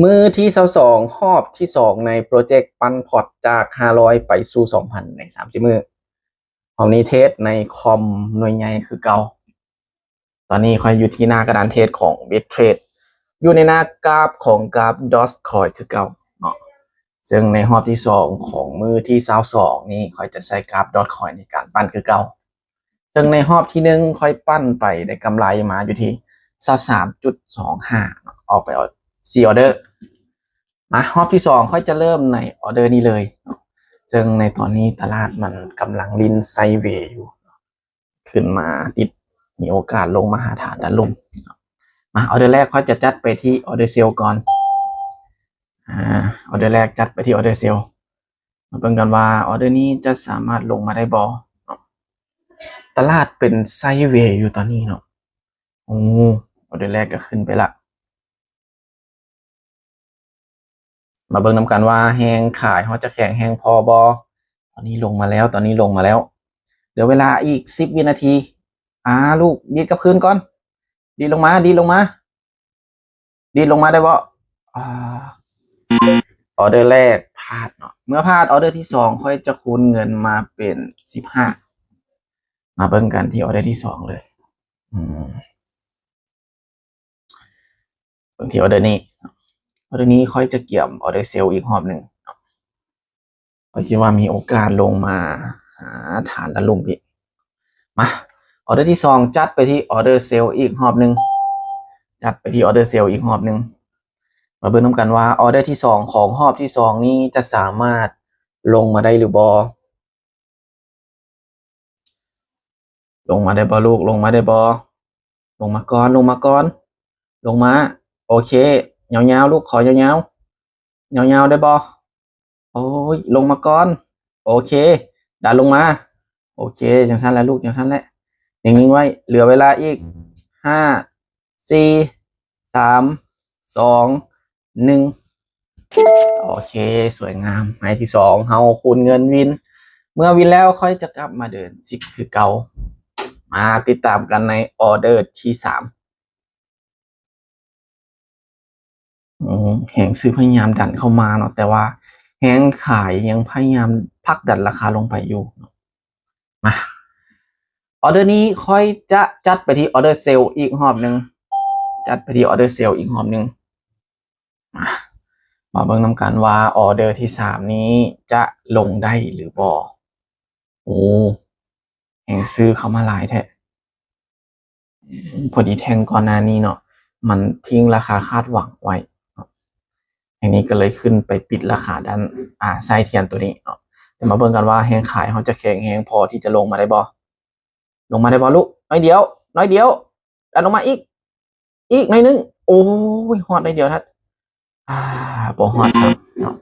ມື້ທີຊາວສອງ ຮອບທີສອງໃນໂປຣເຈັກປັ່ນພອດຈາກຫ້າຮ້ອຍໄປສູ່ສອງພັນໃນສາມສິບມື້. ຮອບນີ້ເທຣດໃນຄອມໜ່ວຍໃຫຍ່ຄືເກົ່າ. ຕອນນີ້ຂ້ອຍຢູ່ທີ່ໜ້າກະດານເທຣດຂອງ Bittrex ຢູ່ໃນໜ້າກຣາຟຂອງກຣາຟ Dogecoin ຄືເກົ່າເນາະ. ເຊິ່ງໃນຮອບທີສອງຂອງມື້ທີຊາວສອງນີ້ ຂ້ອຍຈະໃຊ້ກຣາຟ Dogecoin ໃນການປັ່ນຄືເກົ່າ. ເຊິ່ງໃນຮອບທີໜຶ່ງຂ້ອຍປັ່ນໄປໄດ້ກຳໄລມາຢູ່ທີ່ຊາວສາມຈຸດສອງຫ້າເນາະ, ອອກໄປເອົາສີ່ອອເດີ. ມາຮອບທີສອງຂ້ອຍຈະເລີ່ມໃນອອເດີນີ້ເລີຍເນາະ. ເຊິ່ງໃນຕອນນີ້ຕະຫຼາດມັນກຳລັງຫຼິ້ນໄຊເວຢູ່, ຂຶ້ນມາຕິດ ມີໂອກາດລົງມາຫາຖານດ້ານລຸ່ມ. ມາ ອອເດີແລກຂ້ອຍຈະຈັດໄປທີ່ອອເດີເຊລກ່ອນ. ອາ ອອເດີແລກຈັດໄປທີ່ອອເດີເຊລ. ມາເບິ່ງກັນວ່າອອເດີນີ້ຈະສາມາດລົງມາໄດ້ບໍ່ເນາະ. ຕະຫຼາດເປັນໄຊເວຢູ່ຕອນນີ້ເນາະ. ໂອ້ ອອເດີແລກກໍຂຶ້ນໄປລະ. ມາເບິ່ງນຳກັນວ່າແຮງຂາຍເຮົາຈະແຂງແຮງພໍບໍ່. ຕອນນີ້ລົງມາແລ້ວ, ຕອນນີ້ລົງມາແລ້ວ. ເຫຼືອເວລາອີກສິບວິນາທີ. ອາ ລູກ ດີດກັບຄືນກ່ອນ. ດີດລົງມາ, ດີດລົງມາ. ດີດລົງມາໄດ້ບໍ່? ອາ ອອເດີແລກພາດເນາະ. ເມື່ອພາດ ອອເດີທີສອງຂ້ອຍຈະຄູນເງິນມາເປັນສິບຫ້າ. ມາເບິ່ງກັນທີ່ອອເດີທີສອງເລີຍ. ອືມ ເບິ່ງທີ່ອອເດີນີ້. ອອເດີນີ້ຂ້ອຍຈະກຽມອອເດີເຊລອີກຮອບໜຶ່ງ. ຂ້ອຍຄິດວ່າມີໂອກາດລົງມາຫາຖານດ້ານລຸ່ມອີກ. ມາ ອອເດີທີສອງ ຈັດໄປທີ່ອອເດີເຊລອີກຮອບໜຶ່ງ. ຈັດໄປທີ່ອອເດີເຊລອີກຮອບໜຶ່ງ. ມາເບິ່ງນຳກັນວ່າອອເດີທີສອງຂອງຮອບທີສອງນີ້ຈະສາມາດລົງມາໄດ້ຫຼືບໍ່. ລົງມາໄດ້ບໍ່ລູກ? ລົງມາໄດ້ບໍ່? ລົງມາກ່ອນ, ລົງມາກ່ອນ, ລົງມາ. ໂອເຄ ຍາວໆລູກ, ຂໍຍາວໆ, ຍາວໆໄດ້ບໍ່? ໂອ້ຍ ລົງມາກ່ອນ. ໂອເຄ ດັນລົງມາ. ໂອເຄ ຈັ່ງຊັ້ນແຫຼະລູກ, ຈັ່ງຊັ້ນແຫຼະ. ນິ່ງໆໄວ້. ເຫຼືອເວລາອີກຫ້າ ສີ່ ສາມ ສອງ ໜຶ່ງ. ໂອເຄ ສວຍງາມ. ໄມ້ທີສອງເຮົາຄູນເງິນວິນ. ເມື່ອວິນແລ້ວຂ້ອຍຈະກັບມາເດີນຊິບຄືເກົ່າ. ມາຕິດຕາມກັນໃນອອເດີທີສາມ. ອືມ ແຮງຊື້ພະຍາຍາມດັນເຂົ້າມາເນາະ, ແຕ່ວ່າແຮງຂາຍຍັງພະຍາຍາມຜັກດັນລາຄາລົງໄປຢູ່. ມາ ອອເດີນີ້ຂ້ອຍຈະຈັດໄປທີ່ອອເດີເຊລອີກຮອບໜຶ່ງ. ຈັດໄປທີ່ອອເດີເຊລອີກຮອບໜຶ່ງ. ມາ ມາເບິ່ງນຳກັນວ່າອອເດີທີສາມນີ້ຈະລົງໄດ້ຫຼືບໍ່. ໂອ້ ແຮງຊື້ເຂົ້າມາຫຼາຍແທ້. ພໍດີແທ່ງກ່ອນໜ້ານີ້ເນາະ ມັນຖິ້ມລາຄາຄາດຫວັງໄວ້ເນາະ, ແຮງນີ້ກໍເລີຍຂຶ້ນໄປປິດລາຄາດ້ານ ອາ ໃສ່ທຽນຕົວນີ້ເນາະ. ດຽວມາເບິ່ງກັນວ່າແຮງຂາຍເຮົາຈະແຂງແຮງພໍທີ່ຈະລົງມາໄດ້ບໍ່? ລົງມາໄດ້ບໍ່ລູກ? ໜ້ອຍດຽວ, ໜ້ອຍດຽວ. ດັນລົງມາອີກ, ອີກໜ້ອຍໜຶ່ງ. ໂອ້ຍ ຮອດໜ້ອຍດຽວທັດ. ອາ ບໍ່ຮອດຊ້ຳເນາະ.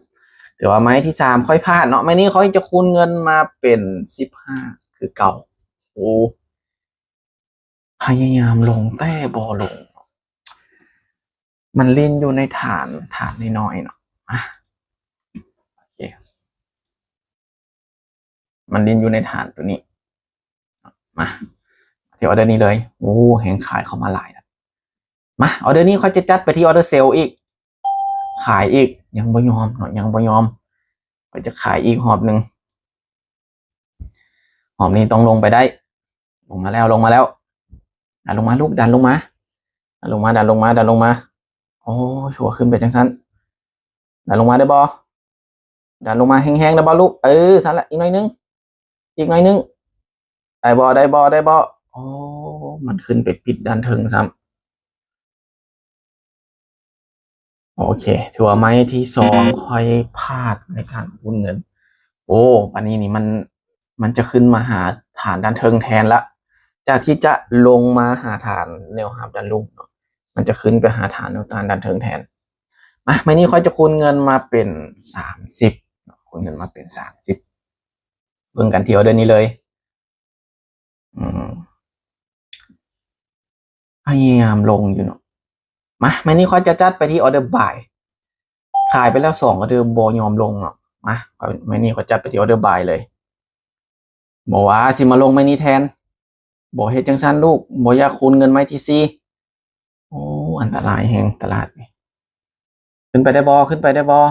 ແຕ່ວ່າໄມ້ທີສາມຂ້ອຍພາດເນາະ. ໄມ້ນີ້ຂ້ອຍຈະຄູນເງິນມາເປັນສິບຫ້າຄືເກົ່າ. ໂອ້ ພະຍາຍາມລົງແຕ່ບໍ່ລົງ. ມັນຫຼິ້ນຢູ່ໃນຖານ, ຖານນ້ອຍໆເນາະ. ອາ ໂອເຄ. ມັນຫຼິ້ນຢູ່ໃນຖານຕົວນີ້. ມາ ທີ່ອອເດີນີ້ເລີຍ. ໂອ້ ແຮງຂາຍເຂົ້າມາຫຼາຍລະ. ມາ ອອເດີນີ້ຂ້ອຍຈະຈັດໄປທີ່ອອເດີເຊລອີກ. ຂາຍອີກ. ຍັງບໍ່ຍອມເນາະ, ຍັງບໍ່ຍອມ. ຂ້ອຍຈະຂາຍອີກຮອບໜຶ່ງ. ຮອບນີ້ຕ້ອງລົງໄປໄດ້. ລົງມາແລ້ວ, ລົງມາແລ້ວ. ດັນລົງມາລູກ, ດັນລົງມາ. ດັນລົງມາ, ດັນລົງມາ, ດັນລົງມາ. ໂອ້ຍ ຄືວ່າຂຶ້ນໄປຈັ່ງຊັ້ນ. ດັນລົງມາໄດ້ບໍ່? ດັນລົງມາແຮງໆໄດ້ບໍ່ລູກ? ເອີ ຊັ້ນລະ, ອີກໜ້ອຍໜຶ່ງ, ອີກໜ້ອຍໜຶ່ງ. ໄດ້ບໍ່? ໄດ້ບໍ່? ໄດ້ບໍ່? ໂອ້ ມັນຂຶ້ນໄປປິດດ້ານເທິງຊ້ຳ. ໂອເຄ ຖືວ່າໄມ້ທີສອງຂ້ອຍພາດໃນການຄູນເງິນ. ໂອ້ ບາດນີ້ນີ້ມັນ, ມັນຈະຂຶ້ນມາຫາຖານດ້ານເທິງແທນລະ. ຈາກທີ່ຈະລົງມາຫາຖານແນວຮັບດ້ານລຸ່ມເນາະ, ມັນຈະຂຶ້ນໄປຫາຖານແນວຕ້ານດ້ານເທິງແທນ. ມາ ມື້ນີ້ຂ້ອຍຈະຄູນເງິນມາເປັນສາມສິບເນາະ, ຄູນເງິນມາເປັນສາມສິບ. ເບິ່ງກັນທີ່ອອເດີນີ້ເລີຍ. ອືມ ພະຍາຍາມລົງຢູ່ເນາະ. ມາ ມື້ນີ້ຂ້ອຍຈະຈັດໄປທີ່ອອເດີບາຍ. ຂາຍໄປແລ້ວສອງອອເດີບໍ່ຍອມລົງເນາະ. ມາ ມື້ນີ້ຂ້ອຍຈັດໄປທີ່ອອເດີບາຍເລີຍ. ບໍ່ວ່າຊິມາລົງໄມ້ນີ້ແທນ. ບໍ່ເຮັດຈັ່ງຊັ້ນລູກ, ບໍ່ຢາກຄູນເງິນໄມ້ທີສີ່. ໂອ້ ອັນຕະລາຍແຮງຕະຫຼາດນີ້. ຂຶ້ນໄປໄດ້ບໍ່? ຂຶ້ນໄປໄດ້ບໍ່?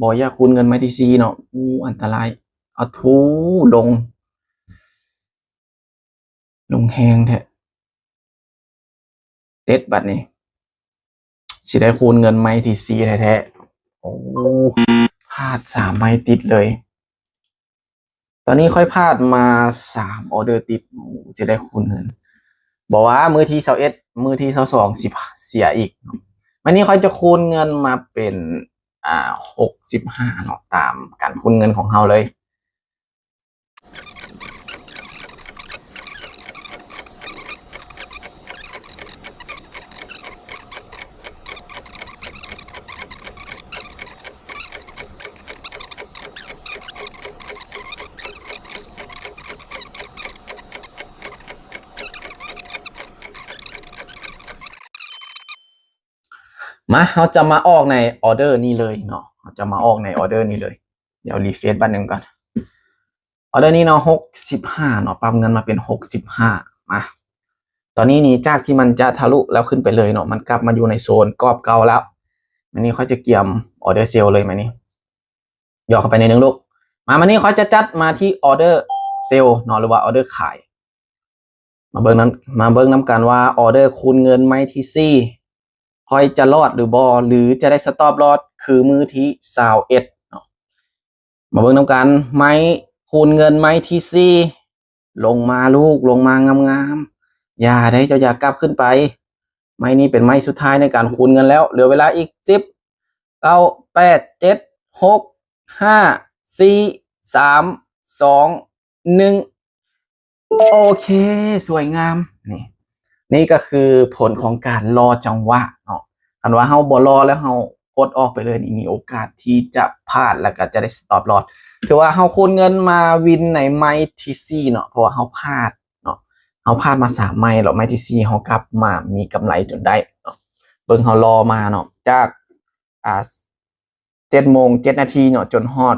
ບໍ່ຢາກຄູນເງິນໄມ້ທີສີ່ເນາະ. ໂອ້ ອັນຕະລາຍ. ເອົາ ທູ ລົງ ລົງແຮງແທ້. ເຕັດ ບັດນີ້ ຊິໄດ້ຄູນເງິນໄມ້ທີສີ່ແທ້ໆ. ໂອ້ ພາດສາມໄມ້ຕິດເລີຍ. ຕອນນີ້ຂ້ອຍພາດມາສາມອໍເດີຕິດ. ໂອ້ ຊິໄດ້ຄູນເງິນ. ບໍ່ວ່າມື້ທີຊາວເອັດ ມື້ທີຊາວສອງ ຊິເສຍອີກ. ມື້ນີ້ຂ້ອຍຈະຄູນເງິນມາເປັນ ອ່າ ຫົກສິບຫ້າເນາະ, ຕາມການຄູນເງິນຂອງເຮົາເລີຍ. ມາ ເຮົາຈະມາອອກໃນອໍເດີນີ້ເລີຍເນາະ, ເຮົາຈະມາອອກໃນອໍເດີນີ້ເລີຍ. ດຽວຣີເຟຣຊບັດໜຶ່ງກ່ອນ. ອໍເດີນີ້ເນາະ ຫົກສິບຫ້າເນາະ, ປັບເງິນມາເປັນຫົກສິບຫ້າ. ມາ ຕອນນີ້ນີ້ ຈາກທີ່ມັນຈະທະລຸແລ້ວຂຶ້ນໄປເລີຍເນາະ, ມັນກັບມາຢູ່ໃນໂຊນກອບເກົ່າແລ້ວ. ມື້ນີ້ຂ້ອຍຈະກຽມອໍເດີເຊວເລີຍ. ມານີ້ ຫຍອກເຂົ້າໄປໜ້ອຍໜຶ່ງລູກ. ມາ ມານີ້ຂ້ອຍຈະຈັດມາທີ່ອໍເດີເຊວເນາະ ຫຼືວ່າອໍເດີຂາຍ. ມາເບິ່ງນຳ ມາເບິ່ງນຳກັນວ່າອໍເດີຄູນເງິນໄມ້ທີສີ່ ຂ້ອຍຈະລອດຫຼືບໍ່ ຫຼືຈະໄດ້ສະຕັອບລອສ ຄືມື້ທີຊາວເອັດເນາະ. ມາເບິ່ງນຳກັນ ໄມ້ຄູນເງິນໄມ້ທີສີ່ ລົງມາລູກ ລົງມາງາມໆ. ຢ່າເດ້ ເຈົ້າຢ່າກັບຂຶ້ນໄປ. ໄມ້ນີ້ເປັນໄມ້ສຸດທ້າຍໃນການຄູນເງິນແລ້ວ. ເຫຼືອເວລາອີກ ສິບ ເກົ້າ ແປດ ເຈັດ ຫົກ ຫ້າ ສີ່ ສາມ ສອງ ໜຶ່ງ. ໂອເຄ ສວຍງາມ. ນີ້ ນີ້ກໍຄືຜົນຂອງການລໍຈັງຫວະເນາະ. ຄັນວ່າເຮົາບໍ່ລໍແລ້ວເຮົາກົດອອກໄປເລີຍນີ້ ມີໂອກາດທີ່ຈະພາດ ແລ້ວກໍຈະໄດ້ສະຕັອບລອສ. ຖືວ່າເຮົາຄູນເງິນມາວິນໃນໄມ້ທີສີ່ເນາະ, ເພາະວ່າເຮົາພາດເນາະ, ເຮົາພາດມາສາມໄມ້ແລ້ວ ໄມ້ທີສີ່ເຮົາກັບມາມີກຳໄລຈົນໄດ້ເນາະ. ເບິ່ງເຮົາລໍມາເນາະ ຈາກ ອ່າ ເຈັດໂມງເຈັດນາທີເນາະ ຈົນຮອດ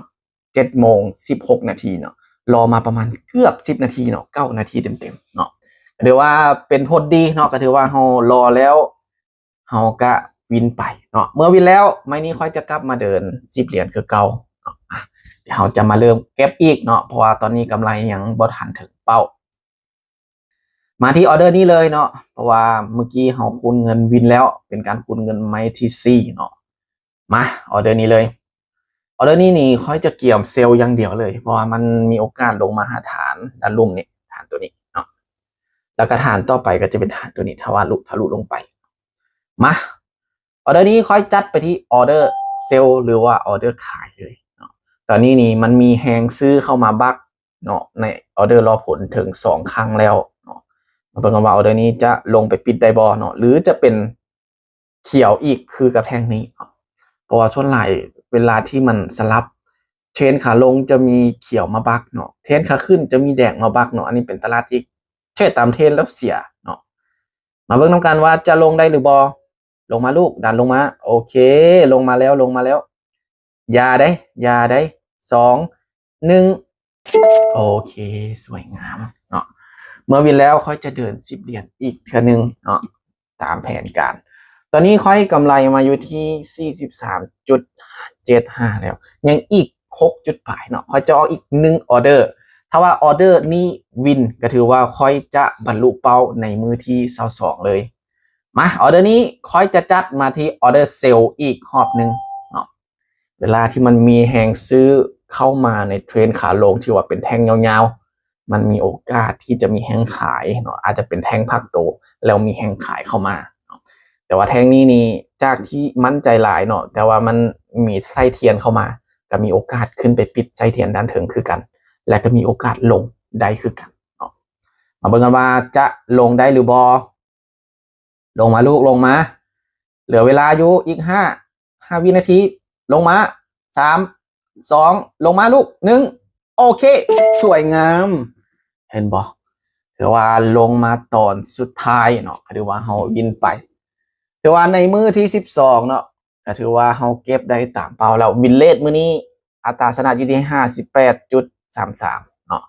ເຈັດໂມງສິບຫົກນາທີເນາະ, ລໍມາປະມານເກືອບສິບນາທີເນາະ, ເກົ້ານາທີເຕັມໆເນາະ. ກໍຖືວ່າເປັນຜົນດີເນາະ, ກໍຖືວ່າເຮົາລໍແລ້ວ ເຮົາກະວິນໄປເນາະ. ເມື່ອວິນແລ້ວ ໄມ້ນີ້ຂ້ອຍຈະກັບມາເດີນສິບຫຼຽນຄືເກົ່າເນາະ. ອ່ະ ດຽວເຮົາຈະມາເລີ່ມເກັບອີກເນາະ, ເພາະວ່າຕອນນີ້ກຳໄລຍັງບໍ່ທັນເຖິງເປົ້າ. ມາທີ່ອໍເດີນີ້ເລີຍເນາະ, ເພາະວ່າເມື່ອກີ້ເຮົາຄູນເງິນວິນແລ້ວ ເປັນການຄູນເງິນໄມ້ທີສີ່ເນາະ. ມາ ອໍເດີນີ້ເລີຍ. ອໍເດີນີ້ນີ້ຂ້ອຍຈະກຽມເຊວຢ່າງດຽວເລີຍ, ເພາະວ່າມັນມີໂອກາດລົງມາຫາຖານດ້ານລຸ່ມນີ້, ຖານຕົວນີ້ເນາະ, ແລ້ວກໍຖານຕໍ່ໄປກໍຈະເປັນຖານຕົວນີ້ ຖ້າວ່າລຸ ທະລຸລົງໄປ. ມາ ອໍເດີນີ້ຂ້ອຍຈັດໄປທີ່ອໍເດີເຊວ ຫຼືວ່າອໍເດີຂາຍເລີຍເນາະ. ຕອນນີ້ນີ້ມັນມີແຮງຊື້ເຂົ້າມາບັກເນາະ ໃນອໍເດີລໍຜົນເຖິງສອງຄັ້ງແລ້ວເນາະ. ມາເບິ່ງກັນວ່າອໍເດີນີ້ຈະລົງໄປປິດໄດ້ບໍ່ເນາະ ຫຼືຈະເປັນຂຽວອີກຄືກັບແທ່ງນີ້ເນາະ. ເພາະວ່າສ່ວນຫຼາຍເວລາທີ່ມັນສະຫຼັບ ເທຣນຂາລົງຈະມີຂຽວມາບັກເນາະ, ເທຣນຂາຂຶ້ນຈະມີແດງມາບັກເນາະ. ອັນນີ້ເປັນຕະຫຼາດທີ່ເທຣດຕາມເທຣນແລ້ວເສຍເນາະ. ມາເບິ່ງນຳກັນວ່າຈະລົງໄດ້ຫຼືບໍ່. ລົງມາລູກ, ດັນລົງມາ. ໂອເຄ ລົງມາແລ້ວ ລົງມາແລ້ວ. ຢ່າເດ້ ຢ່າເດ້. ສອງ ໜຶ່ງ. ໂອເຄ ສວຍງາມເນາະ. ເມື່ອວິນແລ້ວຂ້ອຍຈະເດີນສິບຫຼຽນອີກເທື່ອໜຶ່ງເນາະ ຕາມແຜນການ. ຕອນນີ້ຂ້ອຍກຳໄລມາຢູ່ທີ່ສີ່ສິບສາມຈຸດເຈັດຫ້າແລ້ວ, ຍັງອີກຫົກຈຸດປາຍເນາະ. ຂ້ອຍຈະອອກອີກໜຶ່ງອໍເດີ. ຖ້າວ່າອໍເດີນີ້ວິນ ກໍຖືວ່າຂ້ອຍຈະບັນລຸເປົ້າໃນມື້ທີຊາວສອງເລີຍ. ມາ ອໍເດີນີ້ຂ້ອຍຈະຈັດມາທີ່ອໍເດີເຊວອີກຮອບໜຶ່ງເນາະ. ເວລາທີ່ມັນມີແຮງຊື້ເຂົ້າມາໃນເທຣນຂາລົງທີ່ວ່າເປັນແທ່ງຍາວໆ ມັນມີໂອກາດທີ່ຈະມີແຮງຂາຍເນາະ, ອາດຈະເປັນແທ່ງພັກໂຕແລ້ວມີແຮງຂາຍເຂົ້າມາເນາະ. ແຕ່ວ່າແທ່ງນີ້ນີ້ ຈາກທີ່ໝັ້ນໃຈຫຼາຍເນາະ, ແຕ່ວ່າມັນມີໄສ້ທຽນເຂົ້າມາ ກໍມີໂອກາດຂຶ້ນໄປປິດໄສ້ທຽນດ້ານເທິງຄືກັນ ແລະກໍມີໂອກາດລົງໄດ້ຄືກັນເນາະ. ມາເບິ່ງກັນວ່າຈະລົງໄດ້ຫຼືບໍ່. ລົງມາລູກ ລົງມາ. ເຫຼືອເວລາຢູ່ອີກຫ້າ ຫ້າວິນາທີ. ລົງມາ. ສາມ ສອງ ລົງມາລູກ. ໜຶ່ງ. ໂອເຄ ສວຍງາມ. ເຫັນບໍ່? ຖືວ່າລົງມາຕອນສຸດທ້າຍເນາະ, ກໍຖືວ່າເຮົາວິນໄປ. ຖືວ່າໃນມື້ທີສິບສອງເນາະ, ກໍຖືວ່າເຮົາເກັບໄດ້ຕາມເປົ້າແລ້ວ. ວິນເຣດມື້ນີ້ ອັດຕາຊະນະຢູ່ທີ່ຫ້າສິບແປດຈຸດສາມສາມເນາະ.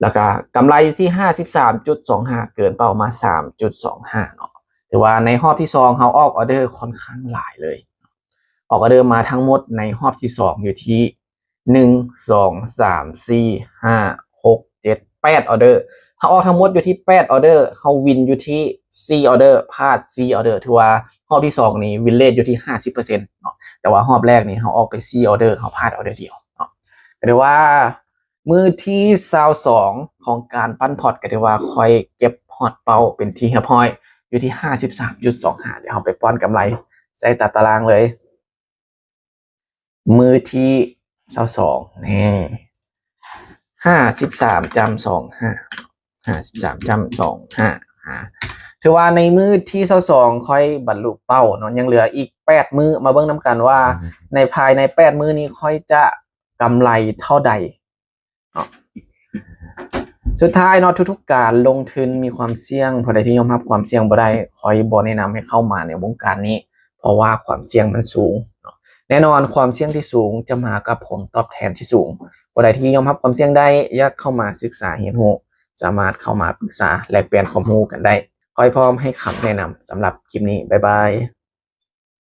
ແລ້ວກໍກຳໄລຢູ່ທີ່ຫ້າສິບສາມຈຸດສອງຫ້າ ເກີນເປົ້າມາສາມຈຸດສອງຫ້າເນາະ. ຖືວ່າໃນຮອບທີສອງເຮົາອອກອໍເດີຄ່ອນຂ້າງຫຼາຍເລີຍ. ອອກອອເດີມາທັງໝົດໃນຮອບທີສອງຢູ່ທີ່ ໜຶ່ງ ສອງ ສາມ ສີ່ ຫ້າ ຫົກ ເຈັດ ແປດອອເດີ ເຮົາອອກທັງໝົດຢູ່ທີ່ແປດອອເດີ ເຮົາວິນຢູ່ທີ່ສີ່ອອເດີ ພາດສີ່ອອເດີ ຖືວ່າຮອບທີສອງນີ້ວິນເຣດຢູ່ທີ່ຫ້າສິບເປີເຊັນເນາະ ແຕ່ວ່າຮອບແລກນີ້ເຮົາອອກໄປສີ່ອອເດີ ເຮົາພາດອອເດີດຽວເນາະ ກໍຖືວ່າມື້ທີຊາວສອງຂອງການປັ້ນພອດ ກໍຖືວ່າຂ້ອຍເກັບຮອດເປົ້າເປັນທີ່ຮຽບຮ້ອຍ ຢູ່ທີ່ຫ້າສິບສາມຈຸດສອງຫ້າ ດຽວເຮົາໄປປ້ອນກຳໄລໃສ່ຕາຕະລາງເລີຍ. ມື້ທີຊາວສອງ ນີ້ ຫ້າສິບສາມຈຸດສອງຫ້າ ຫ້າສິບສາມຈຸດສອງຫ້າ ອາ ຖືວ່າໃນມື້ທີຊາວສອງຂ້ອຍບັນລຸເປົ້າເນາະ ຍັງເຫຼືອອີກແປດມື້ ມາເບິ່ງນຳກັນວ່າ ອືມ ໃນພາຍໃນແປດມື້ນີ້ຂ້ອຍຈະກຳໄລເທົ່າໃດເນາະ. ສຸດທ້າຍເນາະ ທຸກໆການລົງທຶນມີຄວາມສ່ຽງ ຜູ້ໃດທີ່ຍອມຮັບຄວາມສ່ຽງບໍ່ໄດ້ ຂ້ອຍບໍ່ແນະນຳໃຫ້ເຂົ້າມາໃນວົງການນີ້ ເພາະວ່າຄວາມສ່ຽງມັນສູງເນາະ ແນ່ນອນຄວາມສ່ຽງທີ່ສູງຈະມາກັບຜົນຕອບແທນທີ່ສູງ ຜູ້ໃດທີ່ຍອມຮັບຄວາມສ່ຽງໄດ້ ຢາກເຂົ້າມາສຶກສາຮຽນຮູ້ ສາມາດເຂົ້າມາປຶກສາແລກປ່ຽນຄວາມຮູ້ກັນໄດ້ ຂ້ອຍພ້ອມໃຫ້ຄຳແນະນຳ. ສຳລັບຄລິບນີ້ ບາຍບາຍ.